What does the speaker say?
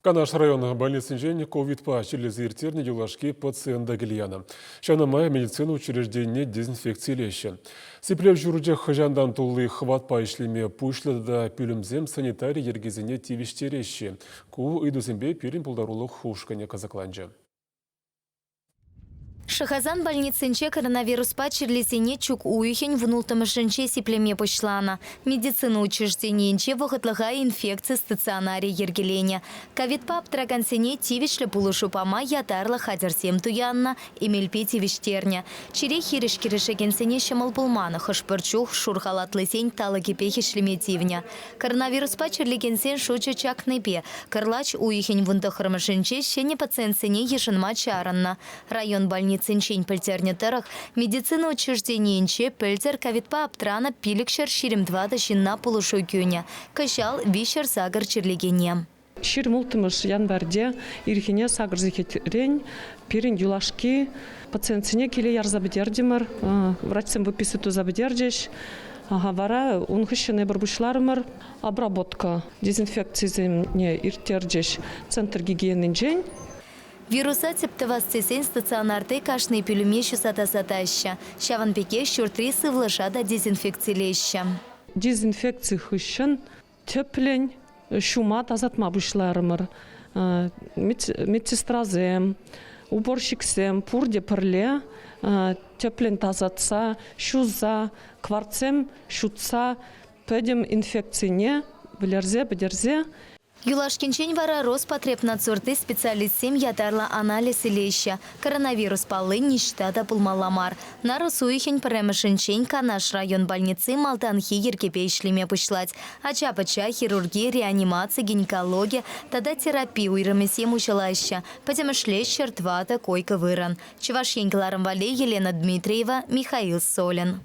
Канаш район больницинчен ковидпа чирлесе ирттернӗ юлашки пациента килянӑ. Ҫавна май медицина учрежденине дезинфекцилеҫҫӗ. Сиплев ҫурчӗ хӑҫантан тулли хӑватпа ӗҫлеме пуҫлӗ тата пӳлӗмсем санитари йӗркисене тивӗҫтереҫҫӗ. Ку ыйтусемпе пирӗн пултарулӑх ушкӑнӗ кӑсӑкланчӗ. Шӑхасан больницинче коронавируспа чирлисене чӳк уйӑхӗн вунулттӑмӗшӗнче сиплеме пуҫланӑ. Медицина учрежденийӗнче вӑхӑтлӑха инфекци стационарӗ йӗркеленӗ. Ковидпа аптӑракансене тивӗҫлӗ пулӑшу пама ятарлӑ хатӗрсем туяннӑ, эмелпе тивӗҫтернӗ. Чире хирӗҫ кӗрешекенсене ҫӑмӑл пулман, хӑш-пӗр чух шур халатлисен талӑкӗпех ӗҫлеме тивнӗ. Коронавируспа чирлекенсен шучӗ чакнипе кӑрлач уйӑхӗн вунтӑххӑрмӗшӗнче ҫӗнӗ пациентсене йышӑнма чарӑннӑ. Район больницинчен пӗлтернӗ тӑрӑх, медицина учрежденийӗнче пӗлтӗр ковидпа аптранӑ 524 ҫынна пулӑшу кӳнӗ, кӑҫал 308 чирлекене. 26 январьте ирхине сакӑр сехетрен пирӗн юлашки пациентсене киле ярса пӗтертӗмӗр. Врачсем выписывать туса пӗтерчӗҫ. Вара ун хыҫҫӑн эпир пуҫларӑмӑр обработка дезинфекцисене ирттерчӗҫ центр гигиенинчен. Вируса тӗп тӑвас тесен стационарти кашни пӳлӗме ҫуса тасатаҫҫӗ. Ҫавӑн пекех ҫуртри сывлӑша та дезинфекцилеҫҫӗ. Дезинфекци хыҫҫӑн тӗплӗн ҫума тасатма пуҫларӑмӑр. Медсестрасем, уборщиксем пурте пӗрле тӗплӗн тасатса, ҫуса, кварцсем ҫутса пӗтӗм инфекцине вӗлерсе пӗтерсе. Юлашкинчен вара Роспотребнадзорти специалистсем ятарлӑ анализ илеҫҫӗ. Коронавирус палли ниҫта та пулмалла мар. Нарӑс уйӑхӗн пӗрремӗшӗнчен Канаш район больници малтанхи йӗркепе ӗҫлеме пуҫлать. Ача-пӑча, хирурги, реанимаци, гинекологи тата терапи уйрӑмӗсем уҫӑлаҫҫӗ. Пӗтӗмӗшле 104 койка вырӑн. Чӑваш Ен кӑларӑм валли Елена Дмитриева, Михаил Солин.